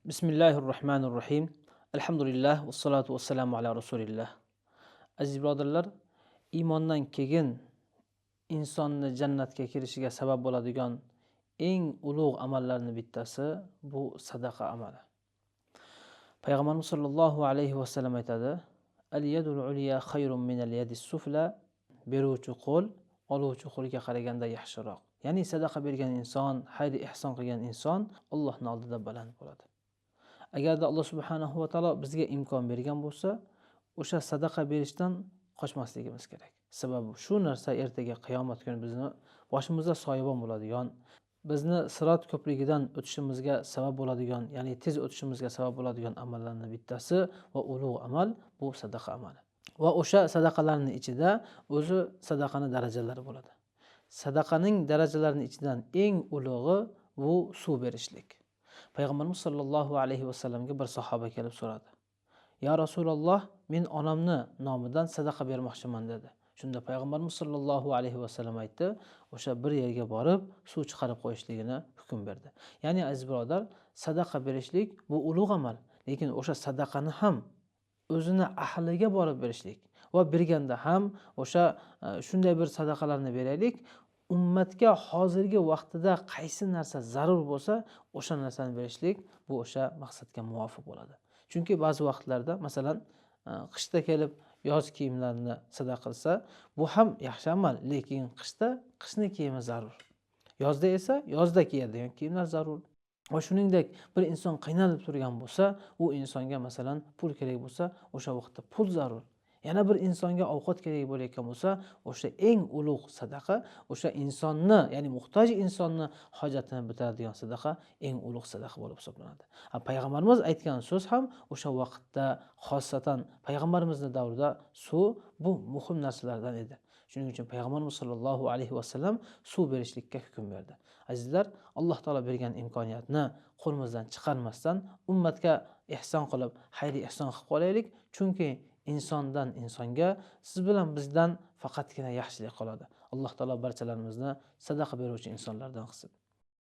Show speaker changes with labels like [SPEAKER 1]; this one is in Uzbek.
[SPEAKER 1] Bismillahir Rohmanir Rohim. Alhamdulillah vassalotu vassalamu ala rasulillah. Aziz birodarlar, iymondan keyin insonni jannatga kirishiga sabab bo'ladigan eng ulug' amallarning bittasi bu sadaqa amali. Payg'ambarimiz sollallohu alayhi vasallam aytadi: "Al yadul ulya khayrun minal yadis sufla." Beruvchi qo'l oluvchi qo'lga qaraganda yaxshiroq. Ya'ni sadaqa bergan inson, xayr ihson qilgan inson Allohning oldida baland bo'ladi. Agarda Alloh subhanahu va taolo bizga imkon bergan bo'lsa, o'sha sadaqa berishdan qochmasligimiz kerak. Sababi shu narsa ertaga qiyomat kuni bizni boshimizda soyabon bo'ladigan, bizni sirot ko'prigidan o'tishimizga sabab bo'ladigan, ya'ni tez o'tishimizga sabab bo'ladigan amallarning bittasi va ulug' amal bu sadaqa amali. Va o'sha sadaqalarning ichida o'zi sadaqani darajalari bo'ladi. Sadaqaning darajalarining ichidan eng ulug'i bu suv berishlik. Payg'ambarimiz sollallohu alayhi vasallamga bir sahoba kelib so'radi: "Ya Rasululloh, men onamni nomidan sadaqa bermoqchiman" dedi. Shunda Payg'ambarimiz sollallohu alayhi vasallam aytdi, o'sha bir yerga borib suv chiqarib qo'yishligini hukm berdi. Ya'ni aziz birodar, sadaqa berishlik bu ulug' amal, lekin o'sha sadaqani ham o'zini ahliga borib berishlik va berganda ham o'sha shunday bir sadaqalarni beraylik, ummatga hozirgi vaqtida qaysi narsa zarur bo'lsa, o'sha narsani berishlik bu o'sha maqsadga muvofiq bo'ladi. Chunki ba'zi vaqtlarda, masalan, qishda kelib yoz kiyimlarini sadaqa qilsa, bu ham yaxshi amal, lekin qishda qishni kiyimi zarur. Yozda esa yozda kiyadigan kiyimlar zarur. Va shuningdek, bir inson qiynalib turgan bo'lsa, u insonga masalan pul kerak bo'lsa, o'sha vaqtda pul zarur. Yana bir insonga ovqat kerak bo'layotgan bo'lsa, o'sha eng ulug' sadaqa, o'sha insonni, ya'ni muhtoj insonni hojatini bitiradigan sadaqa eng ulug' sadaqa bo'lib hisoblanadi. Payg'ambarimiz aytgan so'z ham o'sha vaqtda, xossatan payg'ambarimizning davrida suv bu muhim narsalardan edi. Shuning uchun Payg'ambarimiz sollallohu alayhi vasallam suv berishlikka hukm berdi. Azizlar, Alloh taolo bergan imkoniyatni qo'limizdan chiqarmasdan ummatga ihson qilib, xayr ihson qilib qolaylik, chunki insondan insonga, siz bilan bizdan faqatgina yaxshilik qoladi. Alloh taolo barchalarimizni sadaqa beruvchi insonlardan qilsin.